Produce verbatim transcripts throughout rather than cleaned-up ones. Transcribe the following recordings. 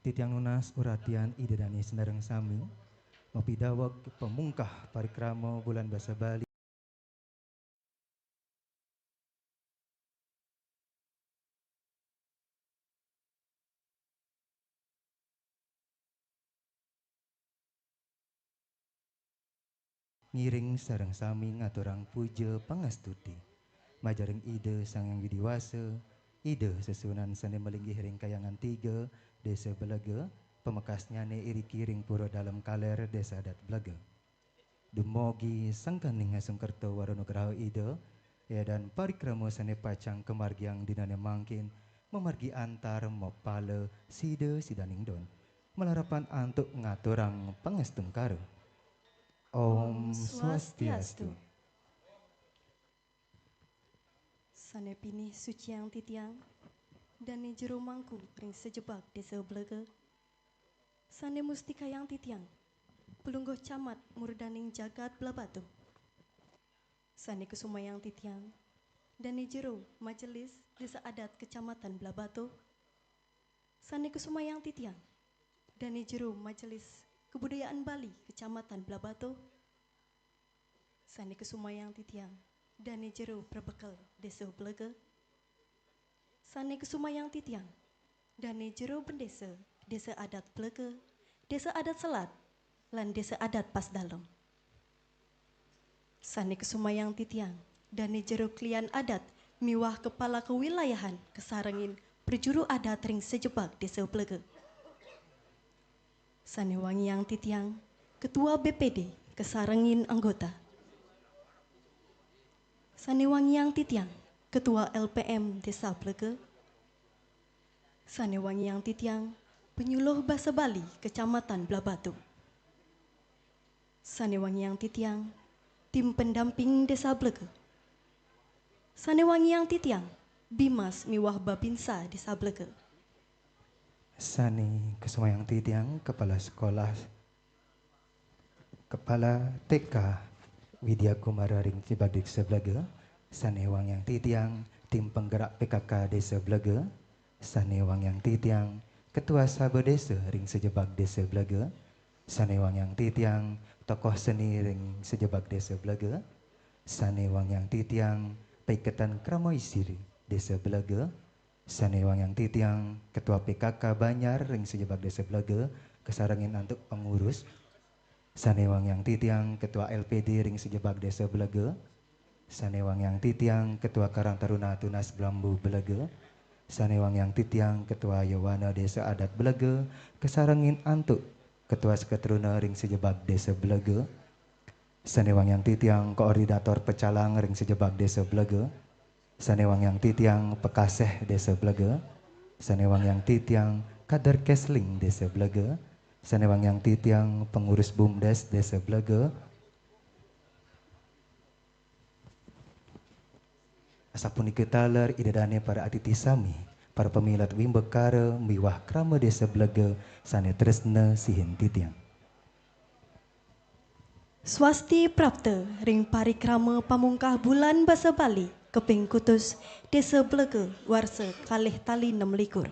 Titiang nunas uratian Ida dane sinareng sami, mapidaweg pamungkah parikrama Bulan Basa Bali. Ngiring sareng sami ngaturang puja pangastuti. Majaring Ida Sang Hyang Widi Wasa, Ida sesuunan sane malinggih ring Kahyangan Tiga, Desa Belega, pamekasnyane iriki ring Pura Dalem Kaler, Desa Adat Belega. Dumugi sangkaning asung kerta wara nugraha Ida, yadan parikrama sane pacang kamargiang dinane mangkin, mamargi antar mapala sida-sidaning don. Malarapan antuk ngaturang pangastungkara. Om Swastiastu. Sane pinih suciang titiang, dane jero mangku ring sajebag Desa Belega. Sane mustikayang titiang, Pelungguh Camat Murdaning Jagat Blahbatuh. Sane kusumayang titiang, dane jero Majelis Desa Adat Kecamatan Blahbatuh. Sane kusumayang titiang, dane jero Majelis Kebudayaan Bali Kecamatan Blahbatuh. Sane kusumayang titiang, dane jero Prebekel Desa Belega. Sane kusumayang titiang, dane jero Bendesa Desa Adat Belega, Desa Adat Selat, lan Desa Adat Pasdalem. Sane kusumayang titiang, dane jero klian adat miwah kepala kewilayahan kasarengin prajuru adat ring sajebag Desa Belega. Sane wangiang titiang, Ketua B P D kasarengin anggota. Sane wangiang titiang, Ketua L P M Desa Belega. Sane wangiang titiang, Penyuluh Basa Bali Kecamatan Blahbatuh. Sane wangiang titiang, tim pendamping Desa Belega. Sane wangiang titiang, Bimas miwah Babinsa Desa Belega. Sane kusumayang titiang, Kepala Sekolah, Kepala T K Widya Kumara ring sajebag Desa Belega. Sane wangiang titiang, tim penggerak P K K Desa Belega. Sane wangiang titiang, Ketua Saba Desa ring sajebag Desa Belega. Sane wangiang titiang, tokoh seni ring sajebag Desa Belega. Sane wangiang titiang, Paiketan Krama Isiri Desa Belega. Sane wangiang titiang, Ketua P K K Banjar ring sajebag Desa Belega, kasarengin antuk pengurus. Sane wangiang titiang, Ketua L P D ring sajebag Desa Belega. Sane wangiang titiang, Ketua Karang Taruna Tunas Bambu Belega. Sane wangiang titiang, Ketua Yowana Desa Adat Belega, kasarengin antuk Ketua Seketruna ring sajebag Desa Belega. Sane wangiang titiang, Koordinator Pecalang ring sajebag Desa Belega. Sane wangiang titiang, Pekaseh Desa Belega. Sane wangiang titiang, Kader Kesling Desa Belega. Sane wangiang titiang, Pengurus BUMDes Desa Belega. Asapunika taler Ida dane para atiti sami, para pamilet wimbakara miwah krama Desa Belega sane tresna sihin titiang. Swasti prapta ring parikrama pamungkah Bulan Basa Bali kaping kutus Desa Belega warsa kalih tali nem likur.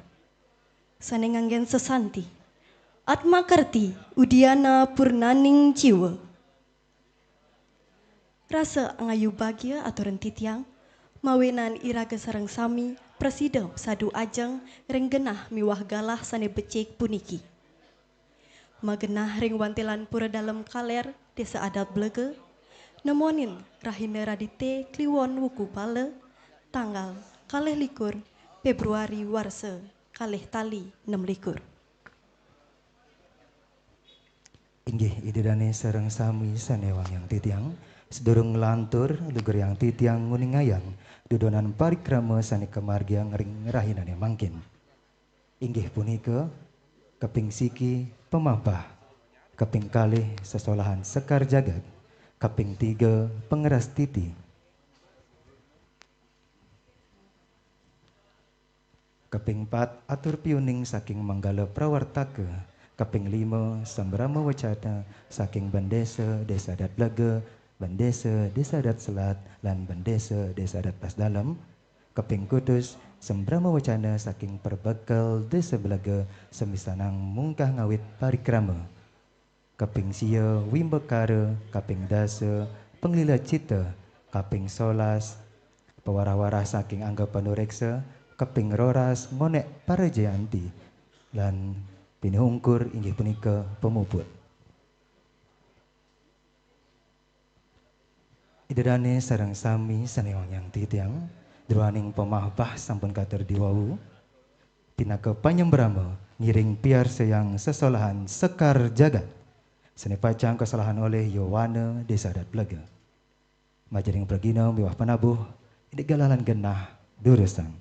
Sane nganggen sesanti. Atma Kerti Udiana Purnaning Jiwa. Rasa angayu bagia aturin titiang, mawinan iraga sareng sami prasida sadu ajeng ring genah miwah galah sane becik puniki. Magenah ring wantilan Pura Dalem Kaler, Desa Adat Belega, nemonin rahina Radite Kliwon Wuku Pala, tanggal kalih likur Februari warsa kalih tali nem likur. Inggih, Ida dane sareng sami sane wangiang titiang, sadurung nglantur, lugrayang titiang nguningayang dedonan parikrama sane kamargiang ring rahinane mangkin. Inggih punika, kaping siki, pamahbah, kaping kalih, sesolahan sekar jagat, kaping tiga, pangrastiti, kaping pat, atur piuning saking manggala prawartaka, kaping lima, sambrama wacana saking Bendesa Desa Adat Belega, Bendesa Desa Adat Selat, lan Bendesa Desa Adat Pasdalem, Kaping kutus, sembrama wacana saking perbekel Desa Belaga semisanang mungkah ngawit parikrama. Kaping sia, wimbakara, kaping dasa, panglila cita, kaping solas, pawarah-warah saking angga panureksa, kaping roras, ngonek para jayanti, lan pinih ungkur inggih punika pamuput. Ida dane sareng sami sane wangyang titiang, druaning pamahbah sampun katur diwawu, pinaka panyembrama ngiring piarsayang sesolahan Sekar Jagat, sane pacang kasolahan olih Yowana Desa Adat Belaga. Majaring pragina miwah panabuh, indik galalan genah durusang.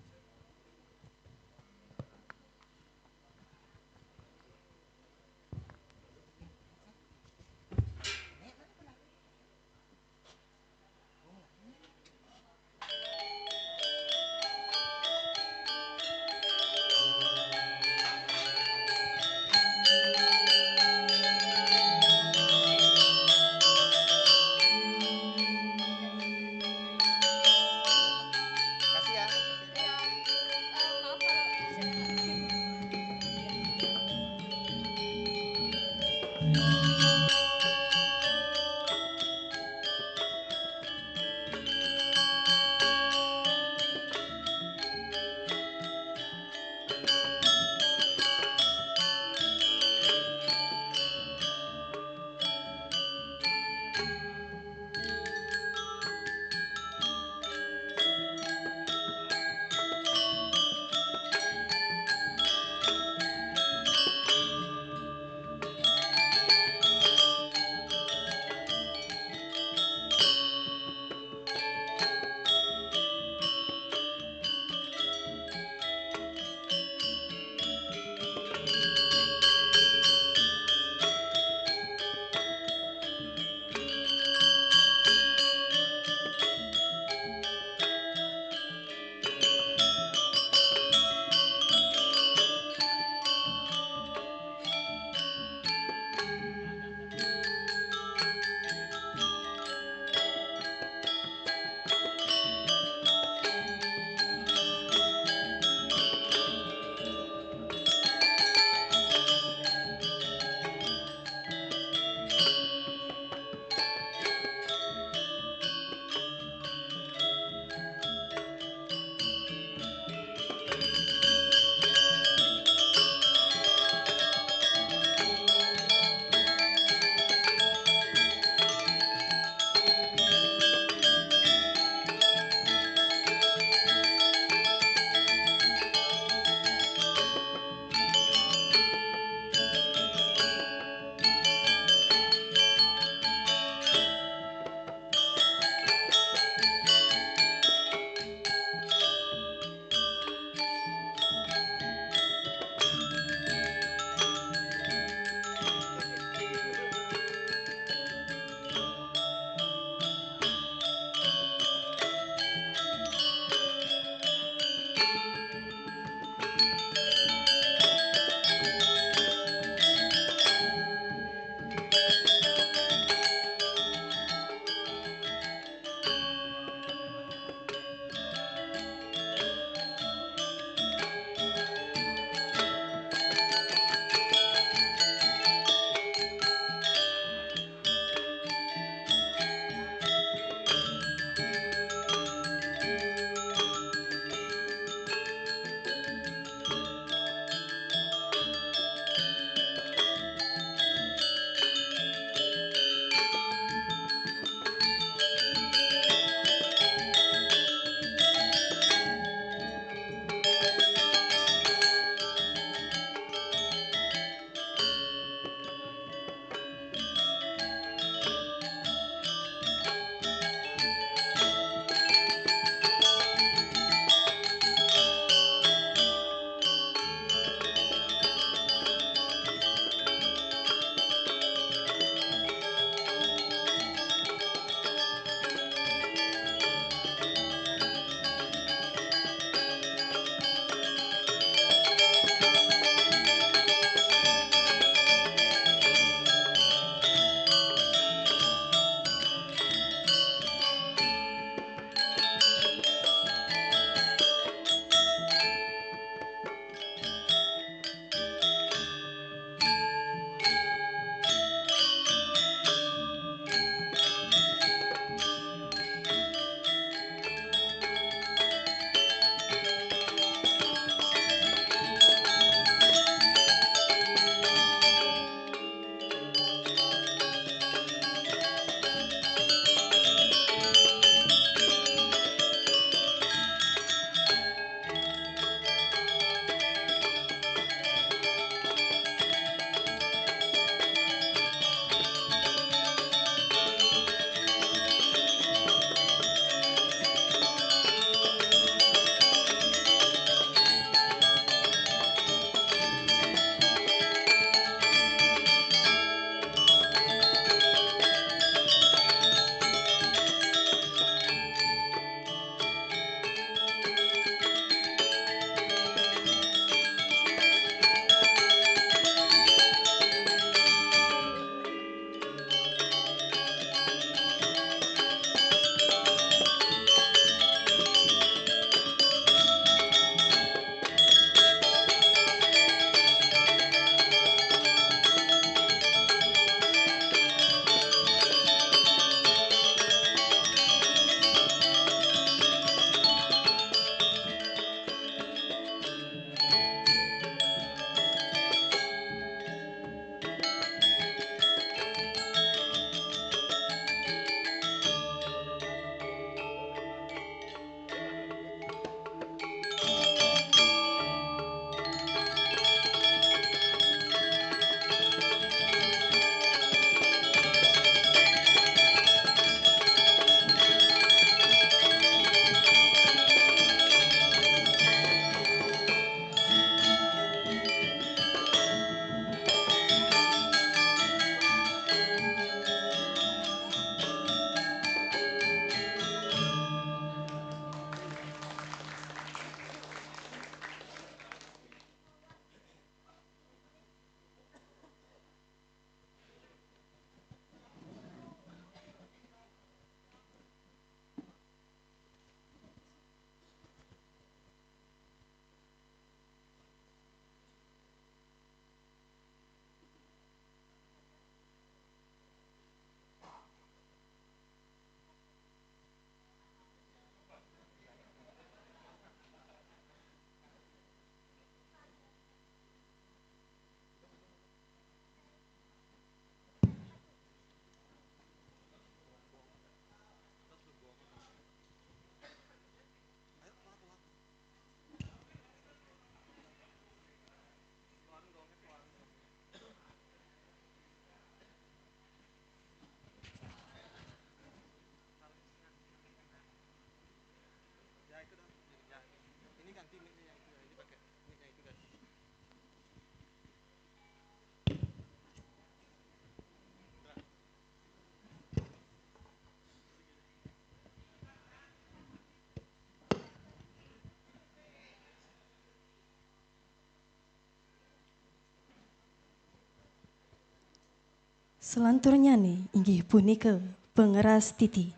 Selanturnyané inggih punika pangeras titi.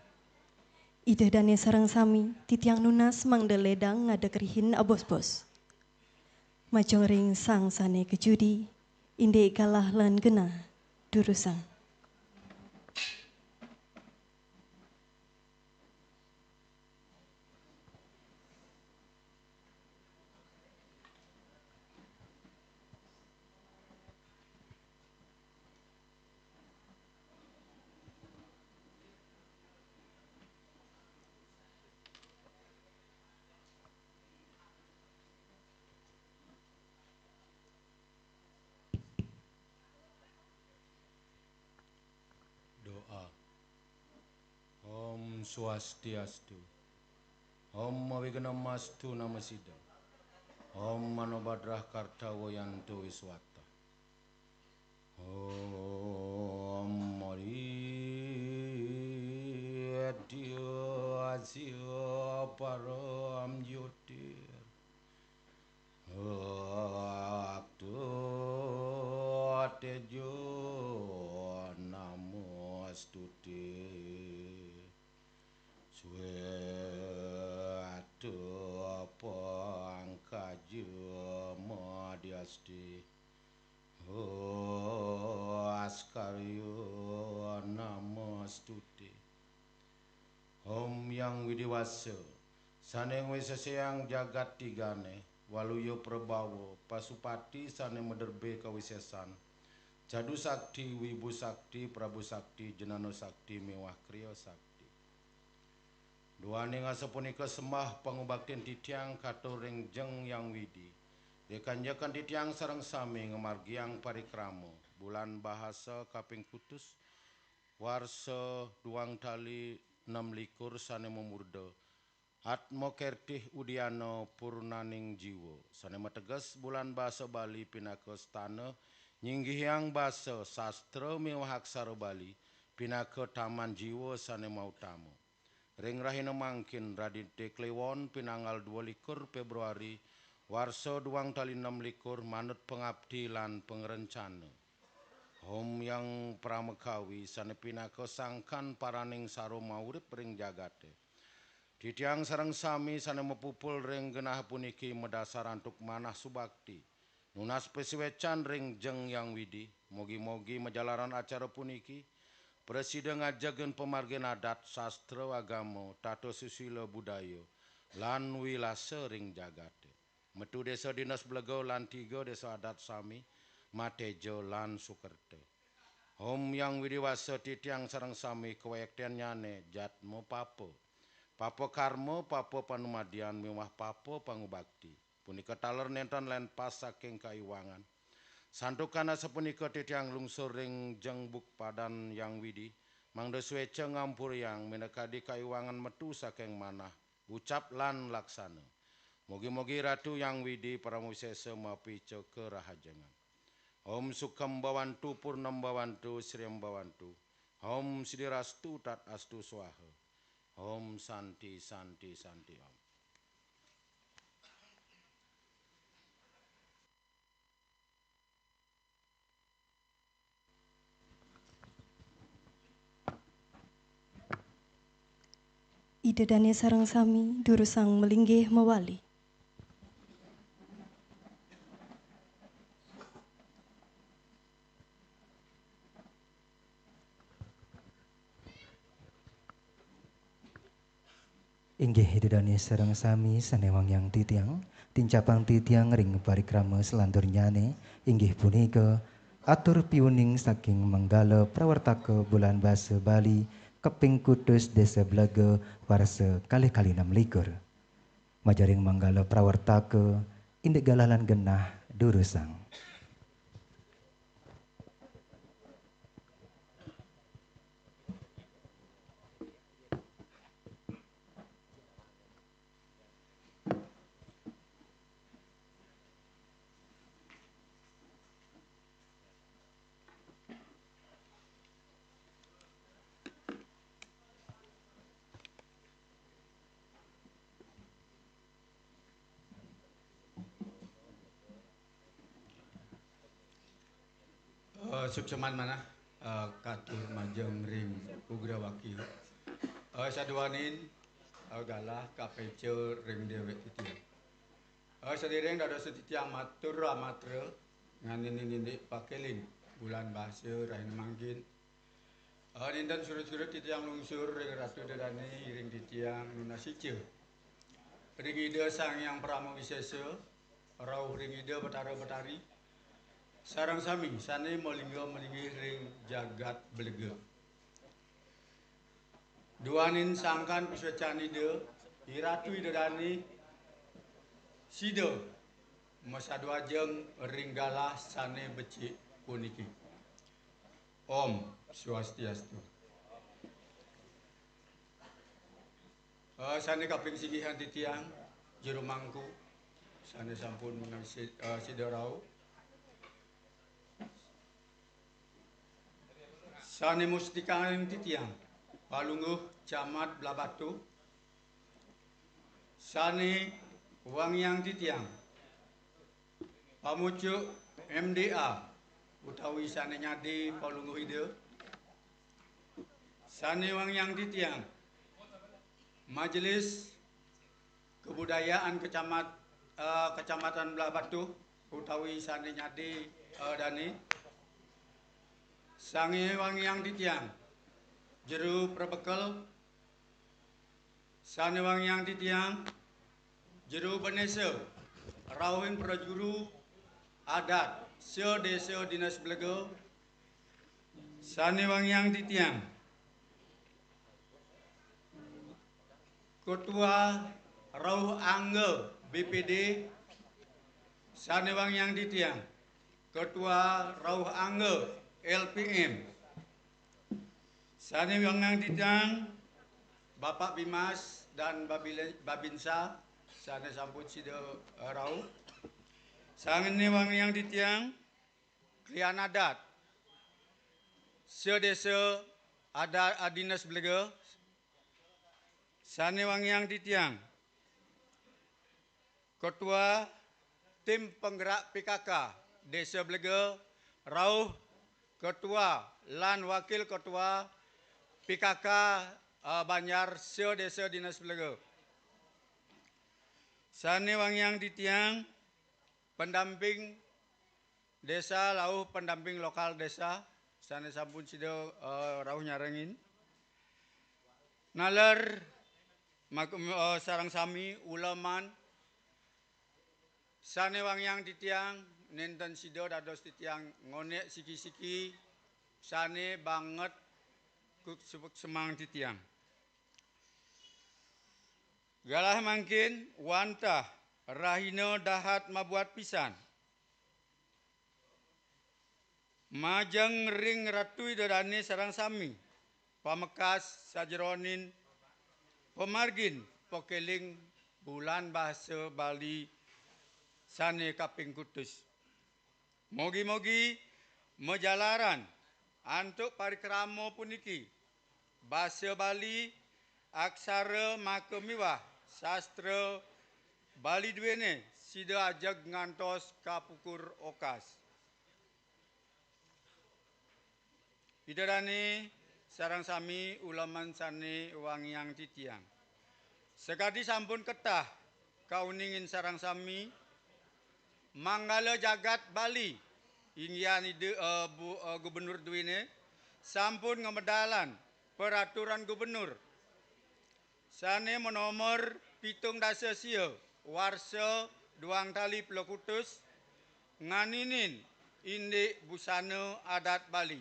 Ida dané sareng sami titiang nunas mangda lédang ngadeg rihin abos-bos. Majeng ring sang sané kejudi, indik galah lan genah durusang. Doa. Om Swastiastu. Om Awighnamastu Namo Siddham. Om Manobadrah Karta Woyanto Wiswata. Om Mari Adya Asya Param Jyotir. Aktu Tejo Namostuti. Sweta Pangkaja Madhyasti. Askarya Namostuti. Om Hyang Widi Wasa, sané ngwiséséang jagat tigané, Waluya Prabawa, Pasupati sané madrebé kawisésan, Cadu Sakti, Wibu Sakti, Prabu Sakti, Jnana Sakti, miwah Kriya Sakti. Duaning asapunika sembah pangubaktin titiang katur ring Jeng Hyang Widi, rikanjekan titiang sareng sami ngamargiang parikrama Bulan Bahasa kaping kutus, warsa duang tali nem likur sané mamurda Atma Kertih Udiana Purnaning Jiwa, sané mateges Bulan Basa Bali pinaka stana nyinggihang basa, sastra miwah aksara Bali pinaka taman jiwa sané mautama. Ring rahina mangkin, Radité Kliwon, pinanggal dua likur Fébruari, warsa duang tali nem likur, manut pangapti lan pangrencana. Om Hyang Pramakawi, sané pinaka sangkan paraning saro maurip ring jagaté. Titiang sareng sami sané mapupul ring genah puniki madasar antuk manah subakti, nunas pasuécan ring Jeng Hyang Widi, mugi-mugi majalaran acara puniki prasida ngajegang pamargin adat, sastra, agama, tata susila budaya, lan wilasa ring jagaté. Metu désa dinas blega lan tiga désa adat sami, Mateja lan Sukerta. Om Hyang Widi Wasa, titiang sareng sami kawéktennyané jatma papa, papa karma, papa panumadian miwah papa pangubakti. Punika taler nénten lénpas saking kaiwangan. Santukan asapunika titiang lungsur ring jengbuk padan Hyang Widi, mangda suéca ngampurayang minakadi kaiwangan metu saking manah, ucap lan laksana. Mugi-mugi Ratu Hyang Widi Paramawisésa mapica karahajengan. Om Sukham Bhawantu, Purnam Bhawantu, Sriyam Bhawantu. Om Siddhirastu, Tat Astu Swaha. Om Santi, Santi, Santi Om. Ida dané sareng sami durusang malinggih mawali. Inggih, Ida dané sareng sami sané wangiang titiang, tincapang titiang ring parikrama salanturnyané, inggih punika atur piuning saking Manggala Prawartaka Bulan Basa Bali kaping kutus Désa Blega warsa kalih kalih nem likur. Majaring Manggala Prawartaka, indik galah lan genah durusang. Suksman manah, eh, katur majeng ring Ugrawaki. Eh, saduaning, eh, galah kapaica ring déwék titiang. Eh, sadéréng dados titiang matur amatra nganinin indik pakéling bulan basa rahina mangkin. Eh, nénten surut-surut titiang lungsur ring Ratu Ida Dané, ring titiang nunas ica ring Ida Sang Hyang Parama Wisésa, rauh ring Ida Batara Batari, sareng sami sané malingga malinggih ring jagat Blega. Duaning sangkan pasuécan Ida, I Ratu Ida Dané, sida masadwajeng ring galah sané becik puniki. Om Swastiastu. Eh, sané kaping singgihan titiang, jero mangku, sané sampun nangsi-, eh, sida rauh. Sané mustikang titiang, Palungguh Camat Blahbatuh. Sané wangiang titiang, pamucuk M D A utawi sané nyadi Palungguh Ida. Sané wangiang titiang, Majelis Kebudayaan Kecamat-, eh, Kecamatan Blahbatuh utawi sané nyadi, eh, dané. Sané wangiang titiang, jero prabekel. Sané wangiang titiang, jero benésa, rauhing prajuru adat sadésa Dinas Blega. Sané wangiang titiang, ketua rauh angga B P D. Sané wangiang titiang, ketua rauh angga L P M. Sané wangiang titiang, Bapak Bimas dan Babile-, Babinsa, sané sampun sida, eh, rauh. Sané wangiang titiang, klian adat sadésa adat, eh, Dinas Blega. Sané wangiang titiang, Ketua Tim Penggerak P K K Désa Blega, rauh Ketua lan Wakil Ketua P K K, eh, Banjar se-Désa Dinas Blega. Sané wangiang titiang, pendamping désa rauh pendamping lokal désa, sané sampun sida, eh, rauh nyarengin. Naler mak-, eh, sareng sami uleman sané wangiang titiang, nénten sida dados titiang ngonék siki-siki, sané banget kuk-, semang titiang. Galah mangkin wantah rahina dahat mabuat pisan. Majeng ring Ratu Ida Dané sareng sami, pamekas sajeroning pamargin pakéling Bulan Basa Bali sané kaping kutus. Mogi-mogi majalaran antuk parikrama puniki, basa Bali, aksara maka miwah sastra Bali duéné sida ajeg ngantos kapungkur okas. Ida dané sareng sami uleman sané wangiang titiang. Sakadi sampun ketah kauningin sareng sami, manggala jagat Bali, inggihan Ida, eh, Bu-, eh, Gubernur duéné, sampun ngamedalan peraturan gubernur sané manomor pitung dasa sia, warsa duang tali plekutus, nganinin indik busana adat Bali.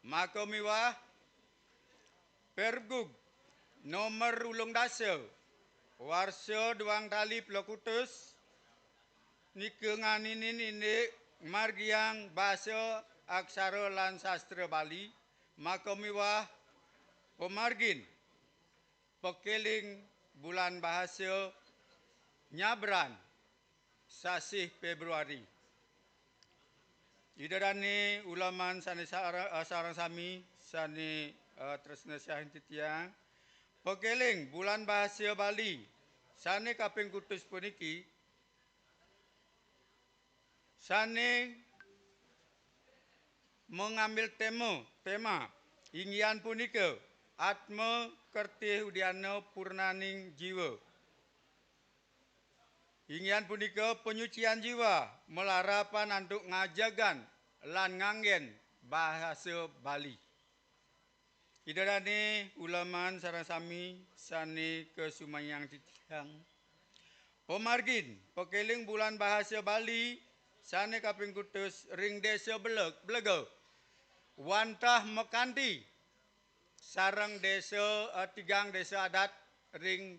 Maka miwah Pergub nomor ulung dasa, warsa duang tali plekutus, nika nganinin indik margiang basa, aksara lan sastra Bali, maka miwah pamargin pakéling Bulan Basa nyabran sasih Fébruari. Ida dané uleman sané sara-, eh, sareng sami sané, eh, tresna siahin titiang, pakéling Bulan Basa Bali sané kaping kutus puniki, sané mengambil tema, tema, inggih punika Atma Kertih Udiana Purnaning Jiwa. Inggih punika penyucian jiwa malarapan antuk ngajegan lan nganggen bahasa Bali. Ida dane uleman sareng sami sane kasumayang titiang. Pamargin, pakeling bulan bahasa Bali sane kaping kutus ring Desa Beleg-, Blega wantah makanti sareng desa, eh, tigang desa adat ring,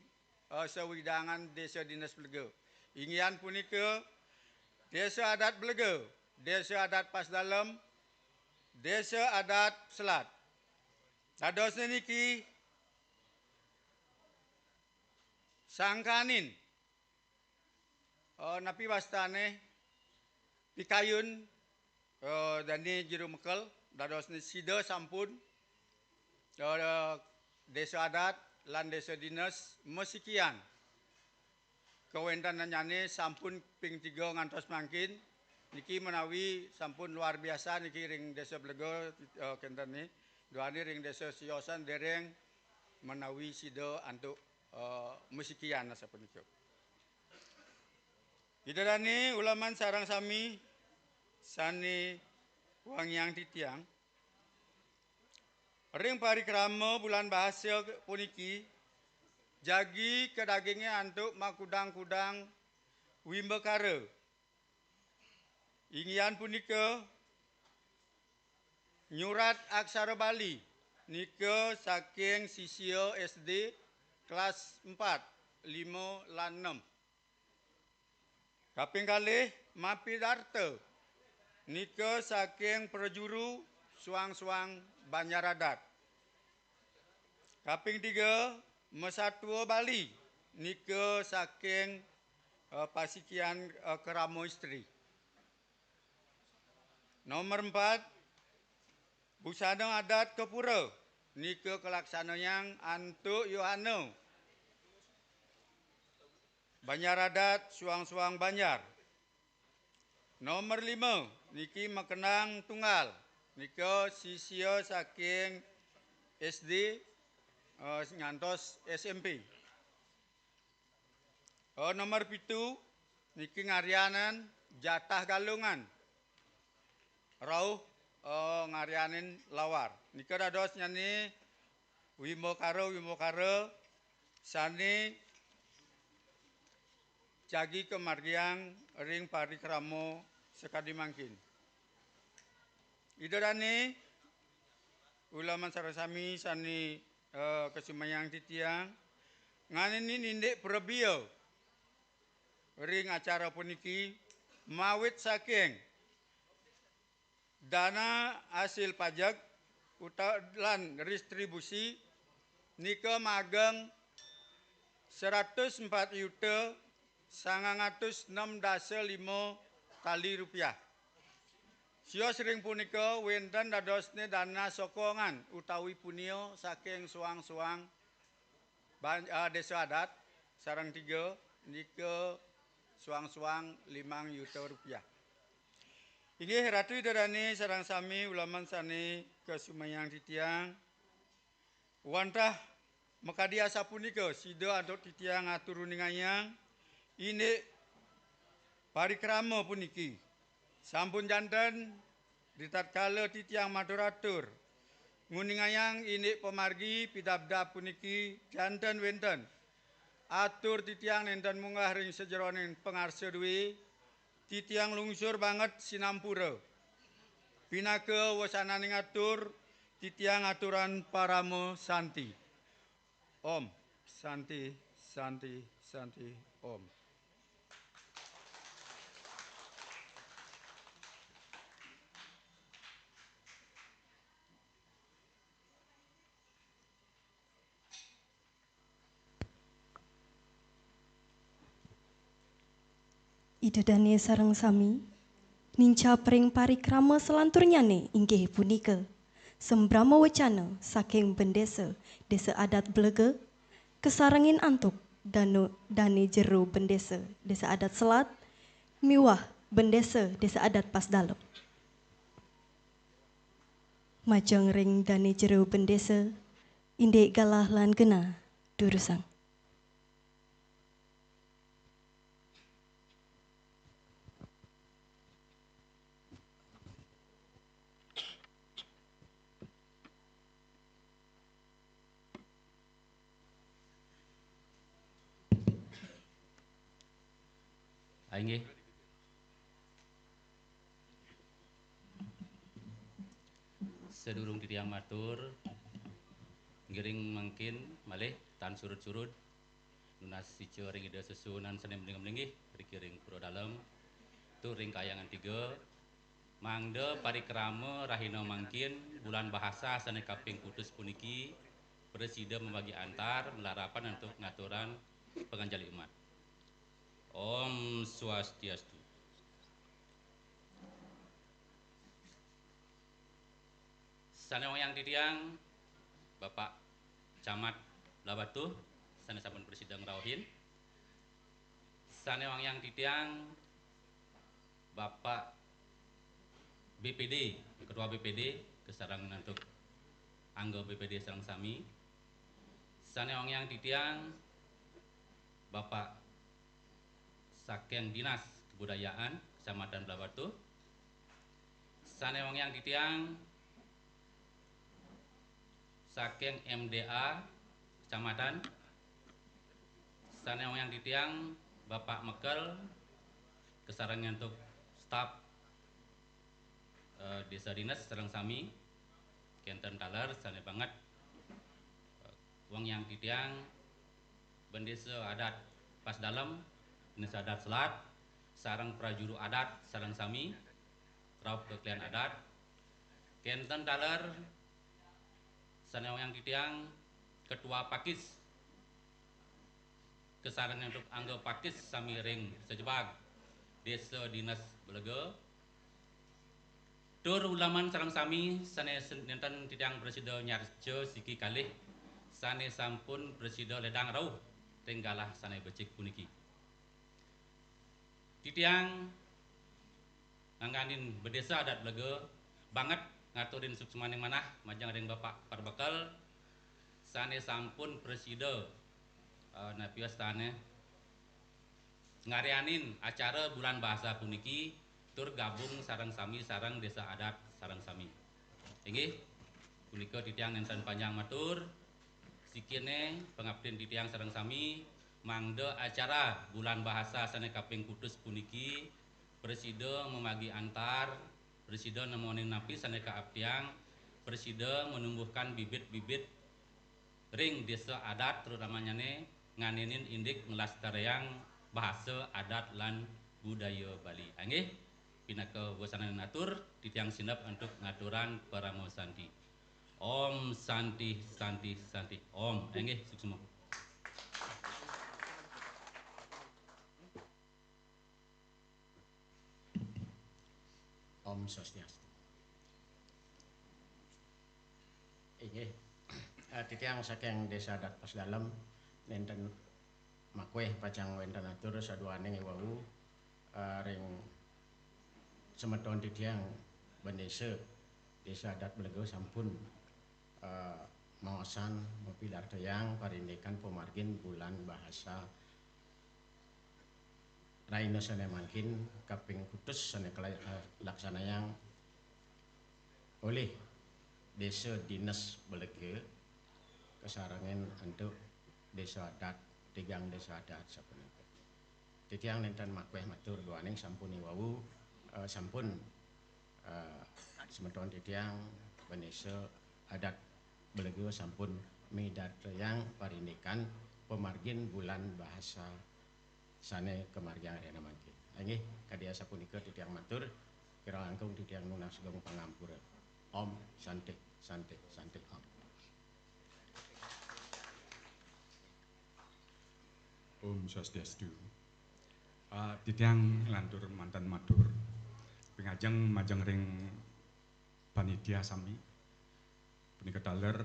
eh, sawidangan desa dinas Blega. Inggih punika Desa Adat Blega, Desa Adat Pasdalem, Desa Adat Selat. Dadosne niki sangkaning, eh, napi wastane, pikayun, eh, dane jero mekel, dadosne sida sampun, eh, desa adat lan desa dinas masikian kawentenannyane sampun ping tiga ngantos mangkin. Niki menawi sampun luar biasa niki ring Desa Blega, eh, kenten ni. Duane ring desa siosan dereng menawi sida antuk, eh, masikian asapunika. Ida dane uleman sareng sami sane wangiang titiang. Ring parikrama bulan bahasa puniki, jagi kadaginge antuk makudang-kudang wimbakara. Inggih punika nyurat aksara Bali nika saking sisia S D kelas empat, lima, lan enam. Kaping kalih, mapidarta nika saking prajuru suang-suang Banjar Adat. Kaping tiga, masatua Bali nika saking, eh, pasikian, eh, krama istri. Nomor empat, busana adat ka pura nika kalaksanayang antuk Yohana Banjar Adat suang-suang Banjar. Nomor lima, niki makenang tunggal, nika sisia saking S D, eh, ngantos S M P. Eh, nomor pitu, niki ngaryanin jatah galungan. Rauh, eh, ngaryanin lawar. Nika dadosnyane wimbakara-wimbakara sane jagi kamargiang ring parikrama sakadi mangkin. Ida dane uleman sareng sami sane, eh, kasumayang titiang, nganinin indik prabia ring acara puniki mawit saking dana hasil pajak uta-, lan restribusi nika mageng seratus empat yuta sangang atus nem dasa lima tali rupiah. Sios ring punika wenten dadosne dana sokongan utawi punia saking suang-suang ban-, eh, desa adat sareng tiga nika suang-suang limang yuta rupiah. Inggih Ratu Ida Dane sareng sami uleman sane kasumayang titiang. Wantah makadi asapunika sida antuk titiang atur uningayang indik parikrama puniki. Sampun janten ritatkala titiang matur-atur nguningayang indik pamargi pidabdab puniki janten wenten. Atur titiang nenten munggah ring sajeroning pangarsa due, titiang lungsur banget sinampura. Pinaka wesananing atur, titiang aturan parama santi. Om Santi, Santi, Santi, Om. Ida dane sareng sami nincap ring parikrama salanturnyane inggih punika sembrama wecana saking bendesa Desa Adat Blega kasarengin antuk danu dane jero bendesa Desa Adat Selat miwah bendesa Desa Adat Pasdalem. Majeng ring dané jero bendésa, indik galah lan genah durusang. Ah, inggih. Sadurung titiang matur, ngiring mangkin malih tan surud-surud nunas ica ring Ida sesuunan sané malinggih-malinggih riki ring pura dalem, tur ring kahyangan tiga, mangda parikrama rahina mangkin Bulan Bahasa sané kaping kutus puniki prasida mabagi antar malarapan antuk ngaturang panganjali umat. Om Swastiastu. Sané wangiang titiang, Bapak Camat Blahbatuh, sané sampun prasida ngrauhin. Sané wangiang titiang, Bapak B P D, Ketua B P D, kasarengin antuk angga B P D sareng sami. Sané wangiang titiang, Bapak saking Dinas Kebudayaan Kecamatan Blahbatuh. Sané wangiang titiang saking M D A Kecamatan. Sané wangiang titiang Bapak Mekel, kasarengin antuk staf, eh, Désa Dinas sareng sami, kénten taler sané banget, eh, wangiang titiang Bendésa Adat Pasdalem, Bendésa Adat Selat, sareng prajuru adat sareng sami, rauh ka klian adat. Kénten taler sané wangiang titiang Ketua Pakis, kasarengin antuk angga Pakis sami ring sajebag Désa Dinas Belega. Tur uleman sareng sami sané sen-, nénten titiang prasida nyarca siki kalih sané sampun prasida lédang rauh ring galah sané becik puniki. Titiang ngangganin Bendésa Adat Belega banget ngaturin suksmaning manah majeng ring Bapak Parbekel sané sampun prasida, eh, napi wastané, ngaryanin acara Bulan Bahasa puniki tur gabung sareng sami sareng Désa Adat sareng sami. Inggih, punika titiang nénten panjang matur. Sikiné pangaptin titiang sareng sami, mangda acara Bulan Bahasa sané kaping kutus puniki prasida mamagi antar, prasida nemonin napi sané kaaptiang, prasida menumbuhkan bibit-bibit ring désa adat, terutamannyané nganinin indik nglestariang bahasa adat lan budaya Bali. Inggih, pinaka wasananing atur, titiang sineb antuk ngaturang parama santi. Om Santi, Santi, Santi, Om. Inggih, suksma. Om Swastiastu. Inggih, eh, titiang saking Désa Adat Pasdalem, nénten makwéh pacang wénten atur saduaning iwau, eh, ring semeton titiang Bendésa Désa Adat Belega sampun, eh, maosan mapidartayang parindikan pamargin Bulan Bahasa rahina sané mangkin kaping kutus sané kala-, eh, laksanayang olih Désa Dinas Belega kasarengin antuk Désa Adat, tigang Désa Adat sapunika. Titiang nénten makwéh matur duaning sampun iwau, eh, sampun, eh, semeton titiang Bendésa Adat Belega sampun midartayang parindikan pamargin Bulan Bahasa sané kamargiang rahina mangkin. Inggih, kadi asapunika titiang matur, kirang langkung titiang nunas agung pangampura. Om Santi, Santi, Santi, Om. Om Swastiastu. Ah, titiang nglantur manten matur. Pangajeng majeng ring panitia sami. Punika taler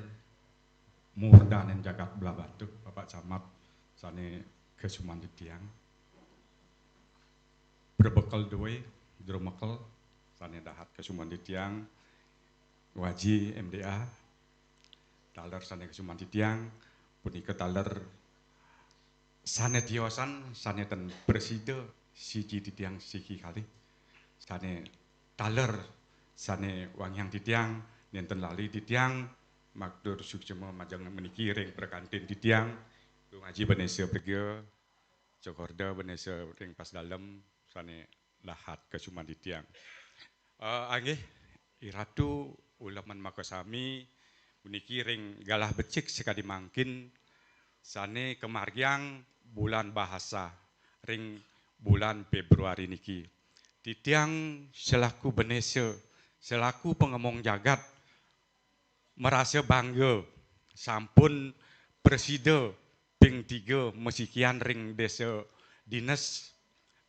murdaning jagat Blahbatuh, Bapak Camat sané kasuman titiang. Prabekel duwé, Jero Mekel sané dahat kasuman titiang. Waji M D A, taler sane kasuman titiang, punika taler sane tiosan, sane ten prasida siji titiang siki kalih, sane taler sane wangiang titiang, nenten lali titiang matur suksma majeng meniki ring prakantin titiang, Gung Aji Benesa Blega, Cokorda Benesa ring Pas Dalem, sane lahat kasuman titiang. Eh, inggih, Iratu uleman makasami puniki ring galah becik sakadi mangkin sane kamargiang Bulan Bahasa ring bulan Februari niki. Titiang selaku benesa, selaku pangemong jagat, marasa bangga sampun prasida ping tiga masikian ring desa dinas,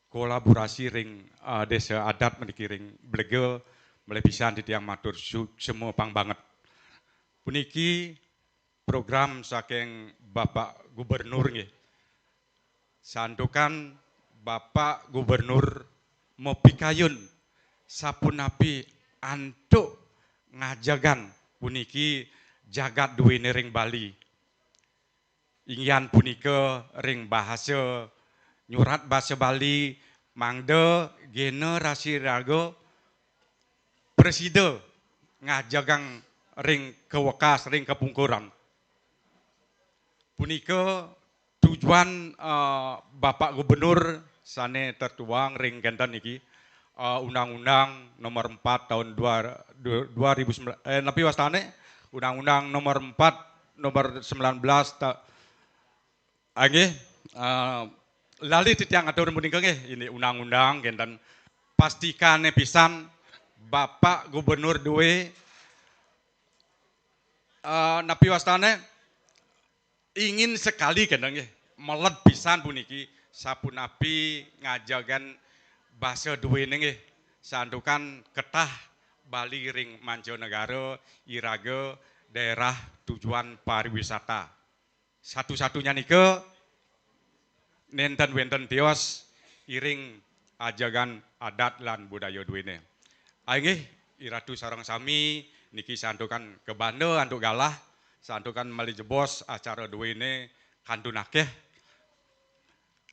kolaborasi ring, ah, desa adat meniki ring Blega, malih pisan titiang matur suksma pang banget. Puniki program saking Bapak Gubernur nggih. Santukan Bapak Gubernur mapikayun sapunapi antuk ngajegang puniki jagat duene ring Bali. Inggihan punika ring bahasa nyurat basa Bali, mangda generasi raga prasida ngajegang ring kawekas, ring kapungkuran. Punika tujuan, eh, Bapak Gubernur sane tertuang ring kenten niki, eh, Undang-Undang Nomor empat tahun dua, du-, dua ribu sembilan, eh, napi wastane? Undang-Undang Nomor empat, Nomor sembilan belas ta-, ah, nggih, eh, lali titiang atur punika nggih, ini undang-undang kenten. Pastikane pisan Bapak Gubernur due, eh, napi wastane? Ingin sekali kenten nggih, meled pisan puniki, sapunapi ngajegang basa duene nggih, santukan ketah Bali ring mancanegara, iraga daerah tujuan pariwisata. Satu-satunya nika nenten wenten tios iring ajegang adat lan budaya duene. Inggih, Iratu sareng sami niki santukan kabanda antuk galah, santukan malih jebos acara duene kantun akeh.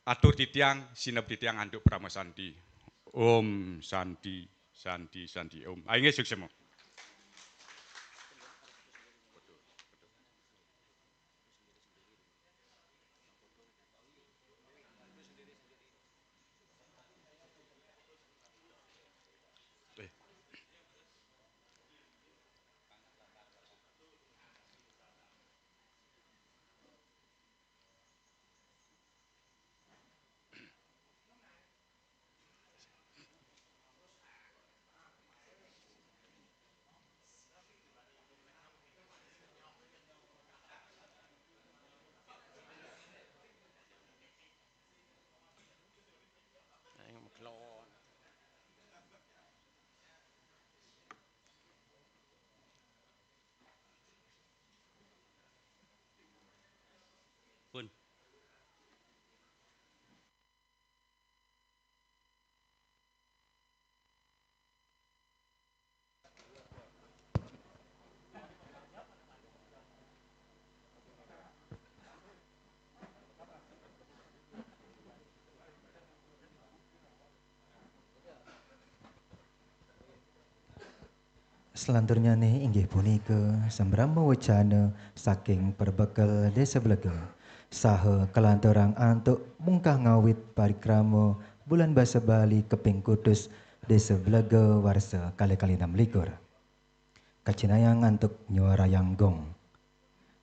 Atur titiang, sineb titiang antuk parama santi. Om Santi, Santi, Santi, Om. Inggih, suksma. Pun. Salanturnyane inggih punika sambrama wecana saking Perbekel Desa Blega, saha kalanturang antuk mungkah ngawit parikrama Bulan Basa Bali kaping kutus Desa Blega warsa kalih kalih enam likur. Kacinayang antuk nyuarayang gong.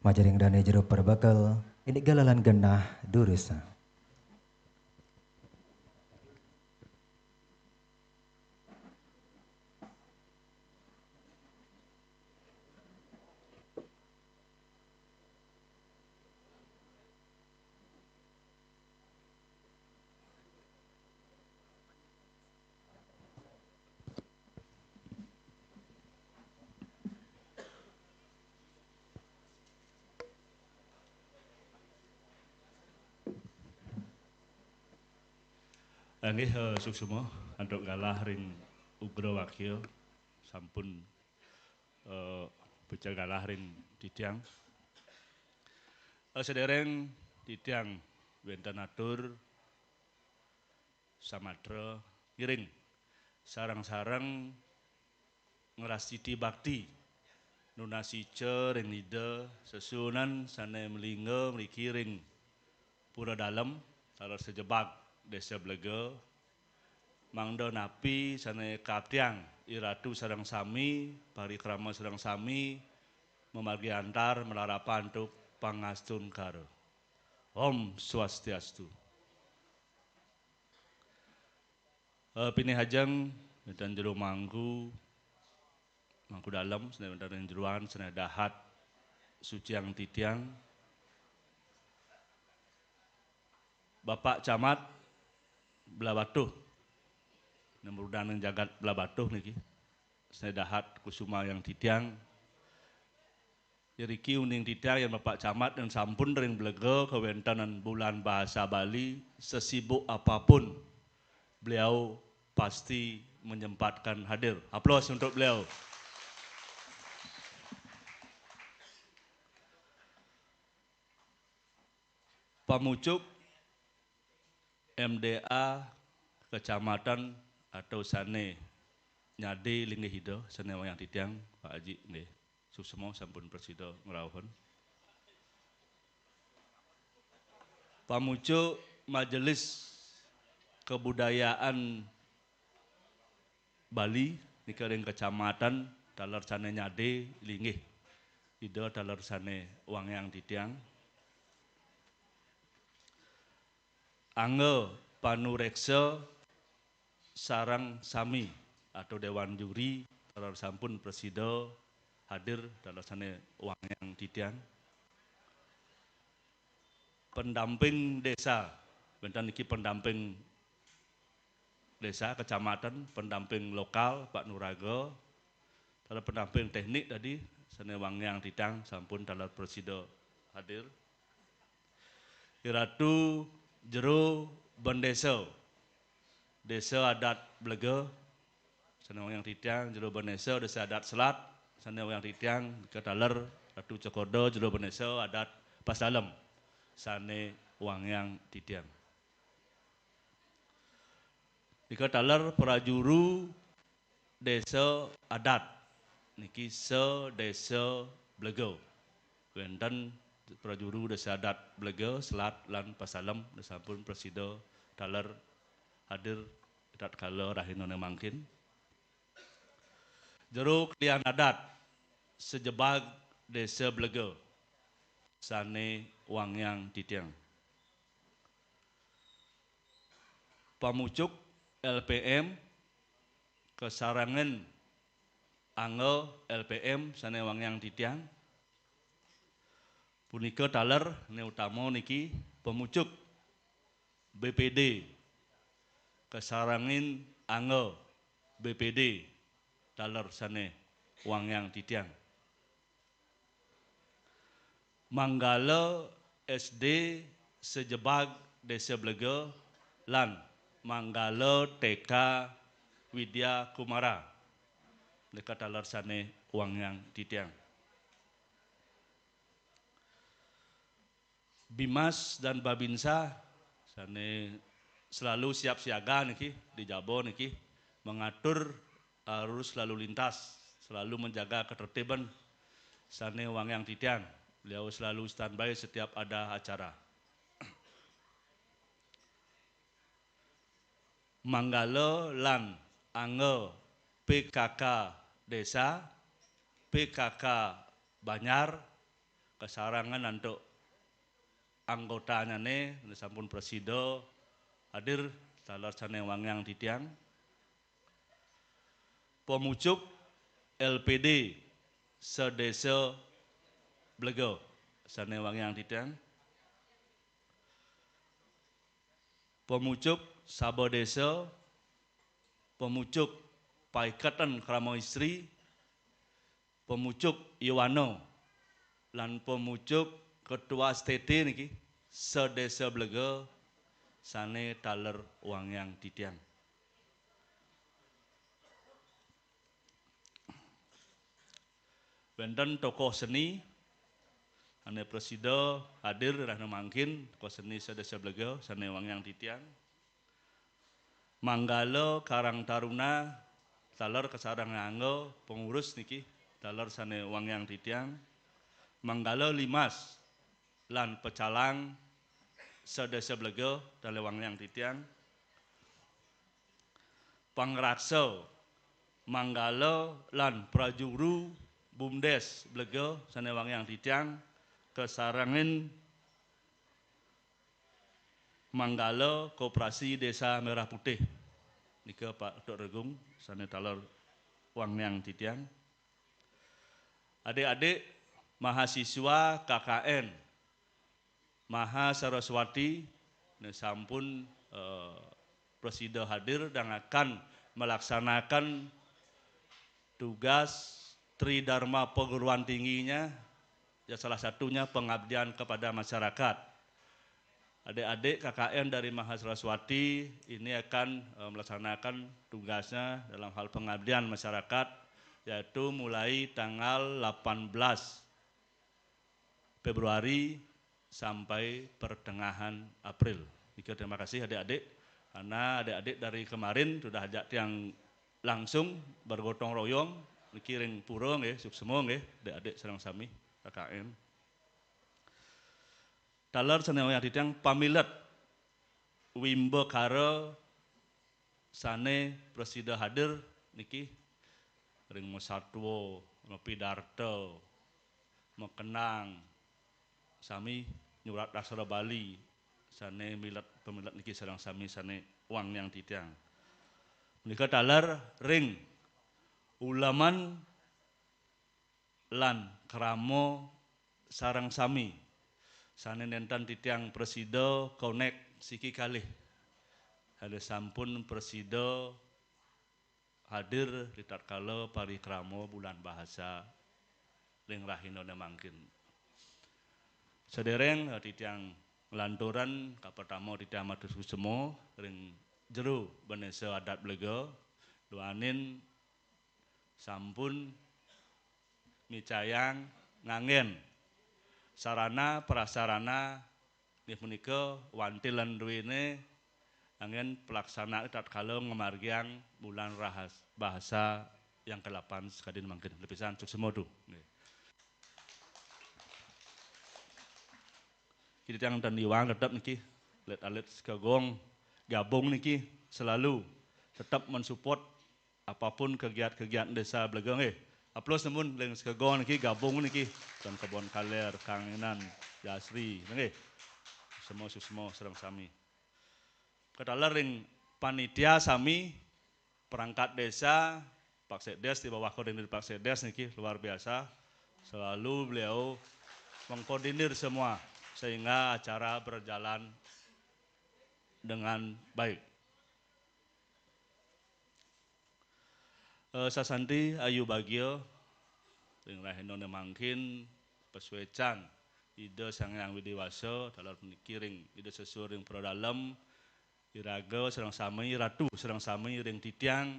Majeng ring dane jero Perbekel, indik galalan genah durus. Inggih, eh, suksma antuk galah ring Ugra Wakya sampun Eh, pecah galah ring titiang. Eh, sedereng titiang wenten atur samatra ngiring sareng-sareng ngrastiti bakti nunas ica ring Ida sesuunan sane malingga mriki ring Pura Dalem, taler sajebag Desa Blega, mangda napi sane kaaptiang iratu sareng sami, parikrama sareng sami, mamargi antar malarapan antuk pangastungkara. Om Swastiastu. Eh, pinih ajeng, wenten jero mangku, mangku dalem, sane wenten ring jeroan, sane dahat suciang titiang. Bapak Camat Blahbatuh, nemrudan ring jagat Blahbatuh niki, sane dahat kusumayang titiang. Iriki uning titiang yen Bapak Camat yen sampun ring Blega kawenten Bulan Bahasa Bali, sesibuk apapun beliau pasti menyempatkan hadir. Aplaus untuk beliau. Pamucuk M D A kecamatan atau sane nyade linggih Ida, sane wangiang titiang, Pak Haji, nggih. Suksma sampun prasida ngrauhang. Pamucuk Majelis Kebudayaan Bali nika ring kecamatan, taler sane nyade linggih Ida, taler sane wangiang titiang. Angga panureksa sareng sami atau dewan juri taler sampun prasida hadir, taler sane wangiang titiang. Pendamping desa, wenten niki pendamping desa, kecamatan, pendamping lokal, Pak Nuraga, taler pendamping teknik tadi, sane wangiang titiang sampun taler prasida hadir. Iratu Jero Bendesa, Desa Adat Blega, sane wangiang titiang, Jero Bendesa, Desa Adat Selat, sane wangiang titiang, nika taler Ratu Cokorda, Jero Bendesa Adat Pas Dalem, sane wangiang titiang. Nika taler prajuru desa adat niki sedesa Blega. Wenten prajuru desa adat Blega, Selat lan Pas Dalem sampun prasida taler hadir tatkala rahinane mangkin. Jero kelian adat sajebag Desa Blega sane wangiang titiang. Pamucuk L P M, kasarengin angga L P M sane wangiang titiang. Punika taler ne utama niki pamucuk B P D, kasarengin angga B P D, taler sane wangiang titiang. Manggala S D sajebag Desa Blega lan Manggala T K Widya Kumara. Nika taler sane wangiang titiang. Bimas dan Babinsa sane selalu siap siaga niki di jaba niki, mengatur arus lalu lintas, selalu menjaga ketertiban sane wangiang titiang. Beliau selalu standby setiap ada acara. Manggala lan angga P K K desa, P K K Banjar, kasarengin antuk anggotannyane sampun prasida hadir, taler sane wangiang titiang. Pamucuk L P D sedesa Blega sane wangiang titiang. Pamucuk Saba Desa, pamucuk Paiketan Krama Istri, pamucuk Yowana, lan pamucuk Ketua S T T niki, sedesa Blega, sane taler wangiang titiang. Wénten tokoh seni sané prasida hadir rahina mangkin, tokoh seni sadésa Blega sané wangiang titiang. Manggala Karang Taruna taler kasarengin angga pengurus niki taler sané wangiang titiang. Manggala Limas lan Pecalang sadésa Blega taler wangiang titiang. Pangraksa Manggala lan prajuru Bumdes Blega sané wangiang titiang, kasarengin Manggala Koperasi Desa Merah Putih. Nika Pak Dok Regung sané taler wangiang titiang. Adik-adik mahasiswa K K N Maha Saraswati, né sampun, eh, prasida hadir dan akan melaksanakan tugas Tridharma Perguruan Tingginya, ya salah satunya pengabdian kepada masyarakat. Adik-adik K K N dari Maha Saraswati ini akan, eh, melaksanakan tugasnya dalam hal pengabdian masyarakat, yaitu mulai tanggal delapan belas Februari sampai pertengahan April. Nika terima kasih adik-adik, karena adik-adik dari kemarin sudah ajak tiang langsung bergotong royong niki ring pura nggih, suksma nggih, adik-adik sareng sami K K N. Taler sané wangiang titiang pamilet wimbakara sané prasida hadir niki ring masatwa, mapidarta, makenang, sami nyurat aksara Bali sané milet pamilet niki sareng sami sané wangiang titiang. Menika taler ring uleman lan krama sareng sami sané nénten titiang prasida konek siki kalih. Sané sampun prasida hadir ritatkala parikrama Bulan Bahasa ring rahinané mangkin. Sadéréng, eh, titiang nglanturang kapertama titiang matur suksma ring Jero Bendésa Adat Blega, duaning sampun micayang nganggén sarana prasarana inggih punika wanti lan duéné anggén pelaksanaan tatkala ngamargiang Bulan Rahas-, Bahasa yang kedelapan sakadi mangkin. Lepisan suksma tu. Nggih. Kita yang ten iwang tetap niki, alit-alit sekagong gabung niki selalu tetap mensupport apapun kegiat-kegiat Desa Blega nggih. Aplaus nemun ring sekagong niki gabung niki. Tuan Kebon Kaler, Kangenan, Jasri nggih. Semua suksma sareng sami. Kataler ring panitia sami, perangkat desa, Pak Sekdes di bawah koordinir Pak Sekdes niki luar biasa. Selalu beliau mengkoordinir semua sehingga acara berjalan dengan baik. Eh, sasanti ayu bagia ring rahinané mangkin pasuécan Ida Sang Hyang Widhi Wasa, taler puniki ring Ida Sesuur ring Pradalem, iraga sareng sami, ratu sareng sami ring titiang,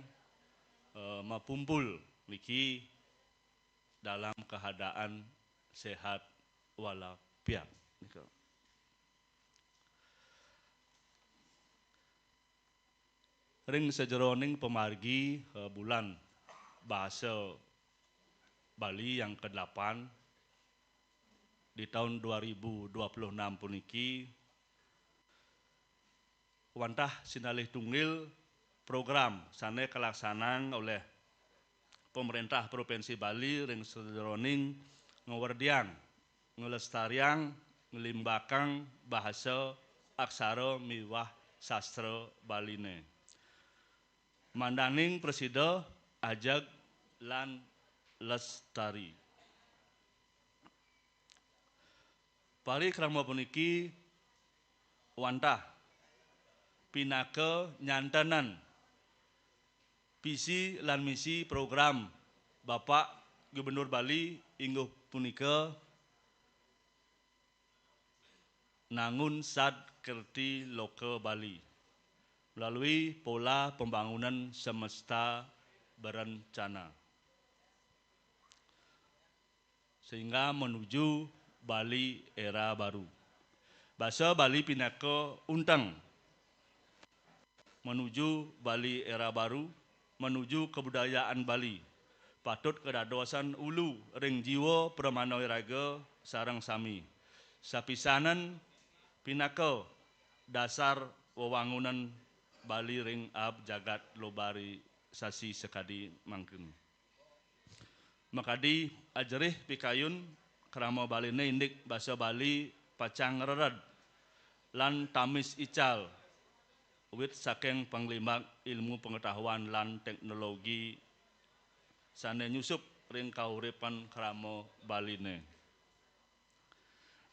eh, mapumpul niki dalam keadaan sehat walafiat. Nika. Ring sajeroning pamargi, eh, Bulan Bahasa Bali yang kedelapan di tahun dua ribu dua puluh enam puniki, wantah sinalih tunggil program sané kalaksanang oleh Pemerintah Provinsi Bali ring sajeroning ngwerdiang, nglestariang, nglimbakang bahasa, aksara miwah sastra Baliné. Mandaning prasida ajeg lan lestari. Parikrama puniki wantah pinaka nyantenan visi lan misi program Bapak Gubernur Bali, inggih punika Nangun Sad Kerthi Loka Bali melalui pola pembangunan semesta berencana. sehingga menuju Bali era baru. Basa Bali pinaka unteng menuju Bali era baru, menuju kebudayaan Bali, patut kadadosan ulu ring jiwa pramana iraga sareng sami. Sapisanan pinaka dasar wewangunan Bali ring aab jagat lobari sasi sakadi mangkin. Makadi ajerih pikayun krama Baliné indik basa Bali pacang rered lan tamis ical, wit saking panglimbak ilmu pengetahuan lan teknologi sané nyusup ring kauripan krama Baliné.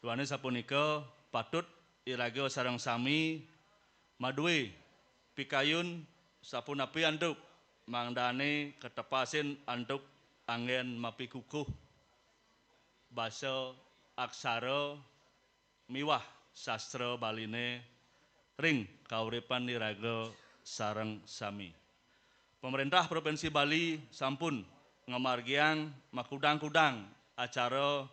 Duaning sapunika, patut iraga sareng sami madué pikayun sapunapi antuk mangdané katepasin antuk anggén mapikukuh basa, aksara miwah sastra Baliné ring kauripan iraga sareng sami. Pamréntah Provinsi Bali sampun ngamargiang makudang-kudang acara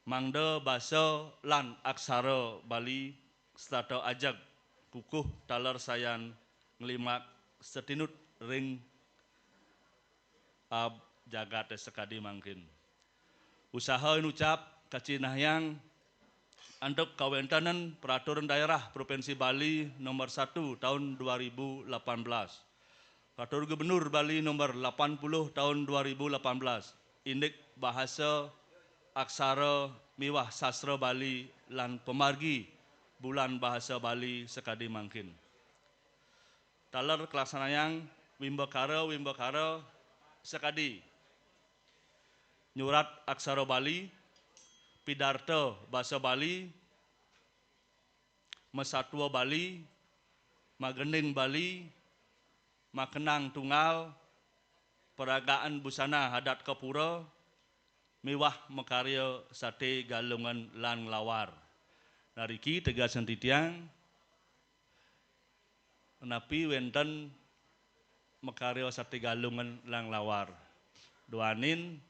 mangda basa lan aksara Bali setata ajeg kukuh taler sayan nglimbak satinut ring aab jagaté sakadi mangkin. Usaha inucap kacinahang antuk kawéntenan Peraturan Daerah Provinsi Bali Nomor satu Tahun dua ribu lapan belas. Peraturan Gubernur Bali Nomor lapan puluh Tahun dua ribu lapan belas, indik bahasa, aksara miwah sastra Bali lan pamargi Bulan Bahasa Bali sakadi mangkin. Taler kalaksanayang wimbakara-wimbakara sakadi nyurat aksara Bali, pidarta basa Bali, masatua Bali, magending Bali, makenang tunggal, peragaan busana adat ka pura, miwah makarya saté galungan lan nglawar. Nah, riki tegasan titiang, napi wénten makarya saté galungan lan nglawar. Duaning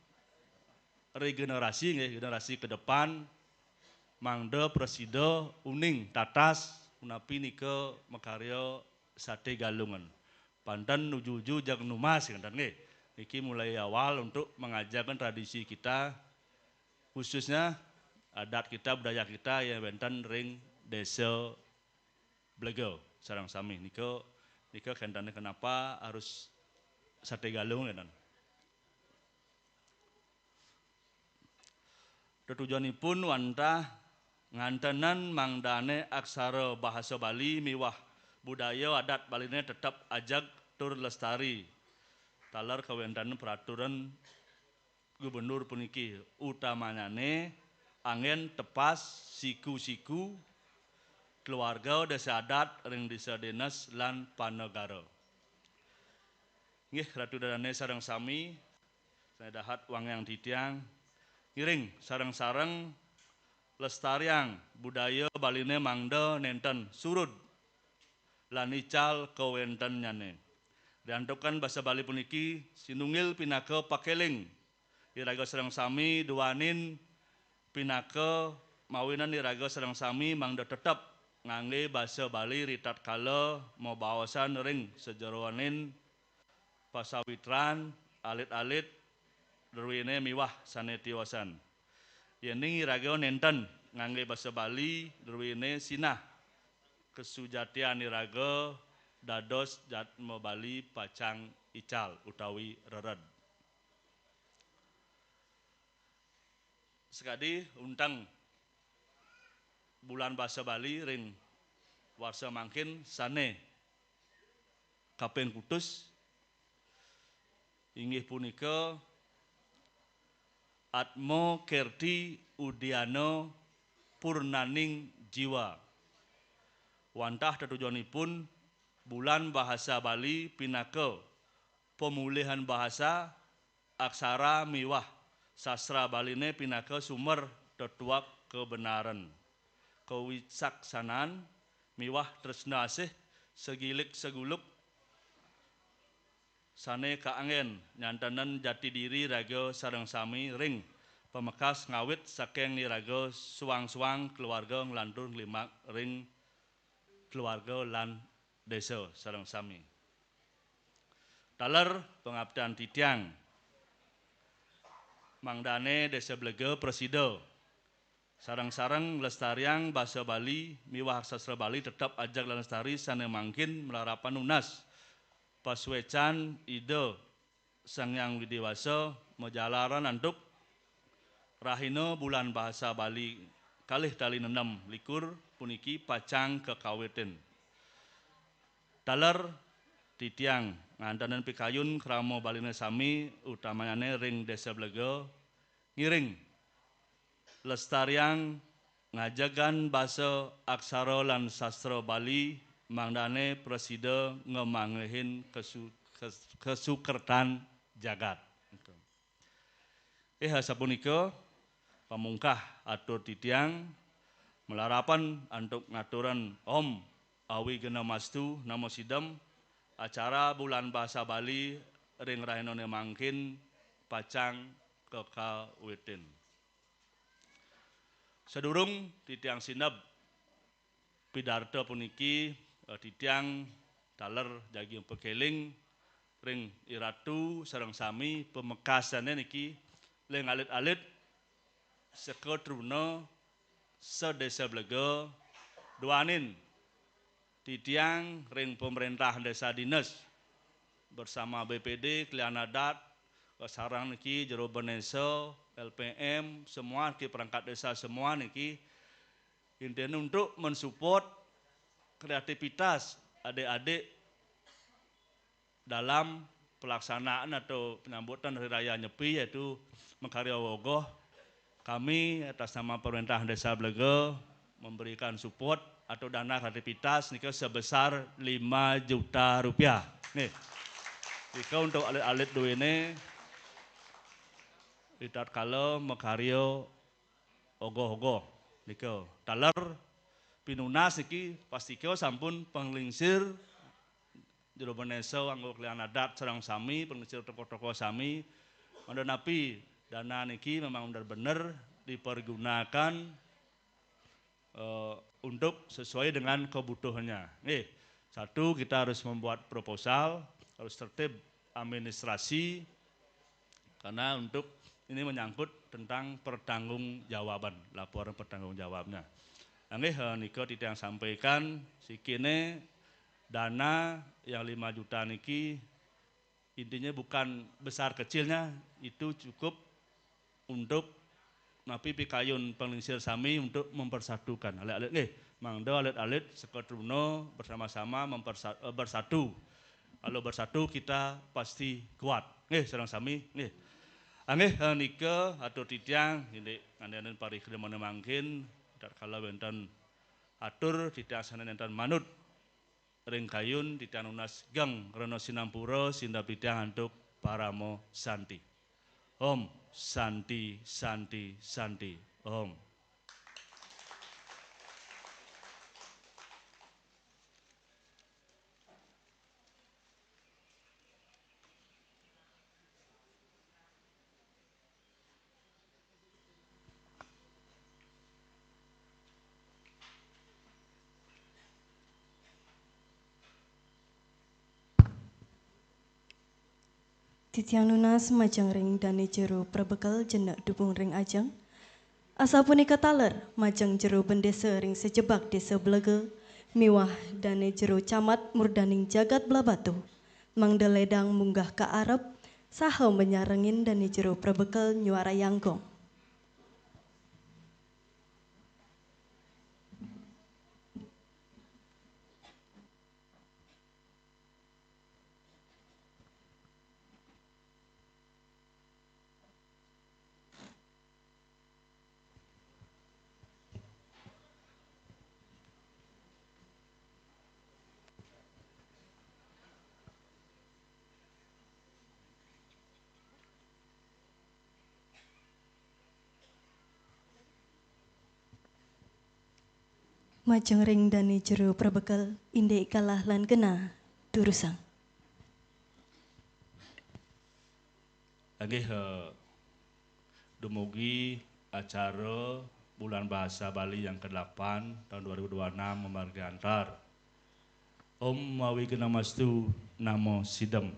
regenerasi nggih, generasi ke depan mangda prasida uning tatas punapi nika makarya saté galungan. Panten nuju-uju jag numas ngénten nggih. Niki mulai awal untuk mengajarkan tradisi kita, khususnya adat kita, budaya kita yang wénten ring Désa Blega sareng sami. Nika, nika kénten kenapa harus saté galung ngénten. Tetujonipun wantah ngantenang mangdané aksara bahasa Bali miwah budaya adat Baliné tetep ajeg tur lestari. Taler kawéntenan peraturan Gubernur puniki, utamanyané anggén tepas siku-siku keluarga, désa adat ring désa dinas lan panegara. Nggih, Ratu Ida Dané sareng sami, sané dahat wangiang titiang, ngiring sareng-sareng lestariang budaya Baliné mangda nénten surud lan ical kawéntennyané. Riantukan basa Bali puniki sinunggil pinaka pakéling iraga sareng sami duaning pinaka mawinan iraga sareng sami mangda tetep nganggé basa Bali ritatkala mabaosan ring sajeroning pasawitran, alit-alit, druéné miwah sané tiosan. Yéning iraga nénten nganggé basa Bali, druéné sinah kasujatian iraga dados jadma Bali pacang ical utawi rered. Sakadi unteng Bulan Basa Bali ring warsa mangkin sané kaping kutus inggih punika Atma Kerti Udiana Purnaning Jiwa. Wantah tetujonipun Bulan Bahasa Bali pinaka pemulihan bahasa, aksara miwah sastra Baliné pinaka sumber tetuek kebenaran, kawicaksanan miwah tresna asih sagilik saguluk sané kaanggén nyantenang jati diri raga sareng sami ring Pamekas ngawit saking niraga suang-suang keluarga nglantur nglimak ring keluarga lan desa sareng sami. Taler pangaptian titiang, mangdane Desa Blega prasida sareng-sareng nglestariang basa Bali miwah sastra Bali tetep ajeg lan lestari sane mangkin malarapan nunas pasuecan Ida Sang Hyang Widi Wasa majalaran antuk rahina Bulan Basa Bali kalih tali nenem likur puniki pacang kakawitin. Taler titiang ngantenin pikayun krama Baline sami, utamanyane ring Desa Blega, ngiring lestariang ngajegan basa, aksara lan sastra Bali, mangdane prasida ngamanggihin kesu-, kes-, kesukertan jagat. Ih, sapunika pamungkah atur titiang malarapan antuk ngaturan Om Awignamastu Namo Sidam, acara Bulan Basa Bali ring rahinane mangkin pacang kakawitin. Sadurung titiang sineb pidarta puniki, eh, titiang taler jagi mapakeling ring iratu sareng sami pamekasane niki, ring alit-alit seka truna sadesa Blega duaning titiang ring pamrentah desa dinas bersama B P D, Kelian Adat, sareng niki Jero Benesa, L P M, semua niki perangkat desa semua niki, intinya untuk mensupport kreativitas adik-adik dalam pelaksanaan atau penyambutan Hari Raya Nyepi, yaitu makarya ogoh. Kami atas nama Pemerintah Desa Blega memberikan support atau dana kreativitas nika sebesar lima juta rupiah. Nih. Nika untuk alit-alit duene, ritatkala makarya ogoh-ogoh. Nika taler pinunas niki pastika sampun panglingsir Jero Benesa, anggo Kelian Adat sareng sami, panglingsir tokoh-tokoh sami, mangda napi dana niki memang benar-benar dipergunakan, eh, untuk sesuai dengan kebutuhannya. Nggih, satu, kita harus membuat proposal, harus tertib administrasi, karena untuk ini menyangkut tentang pertanggungjawaban, laporan pertanggungjawabnya. Nggih, eh, nika titiang sampaikan, sikine dana yang lima juta niki intinya bukan besar kecilnya, itu cukup untuk napi pikayun panglingsir sami untuk mempersatukan. Alit-alit nggih, mangda alit-alit seka truna bersama-sama mempersa-, eh, bersatu. Kalau bersatu kita pasti kuat. Nggih, sareng sami nggih. Anggih, eh, nika atur titiang indik ngandenin parikramane mangkin, tatkala wenten atur titiang sane nenten manut ring kayun, titiang nunas geng rena sinampura, sineb titiang antuk parama santi. Om Santi, Santi, Santi. Om. Titiang nunas majeng ring dane jero prebekel, jenek dubung ring ajeng. Asapunika taler majeng jero bendesa ring sajebag desa Blega miwah dane jero camat murdaning jagat Blahbatuh, mangda ledang munggah ka arep saha manyarengin dane jero prebekel nyuarayang gong. Majeng ring dane jero prebekel, indik kalah lan genah durusang. Nggih, eh, Dumugi acara Bulan Bahasa Bali yang kedelapan tahun dua ribu dua puluh enam mamargi antar. Om Awighnamastu Namo Sidam.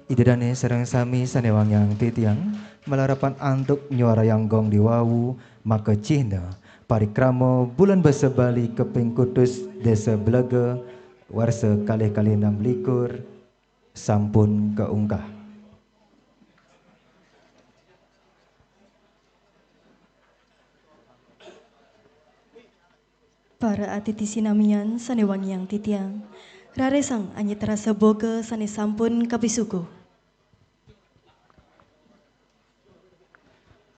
Ida dane sareng sami sane wangiang titiang, malarapan antuk nyuarayang gong diwawu, maka cihna parikrama Bulan Basa Bali kaping kutus Desa Belaga warsa kalih kalih enam likur sampun kaunggah. Para atiti sinamian sane wangiang titiang, rarisang anyit rasa boga sane sampun kapisuguh.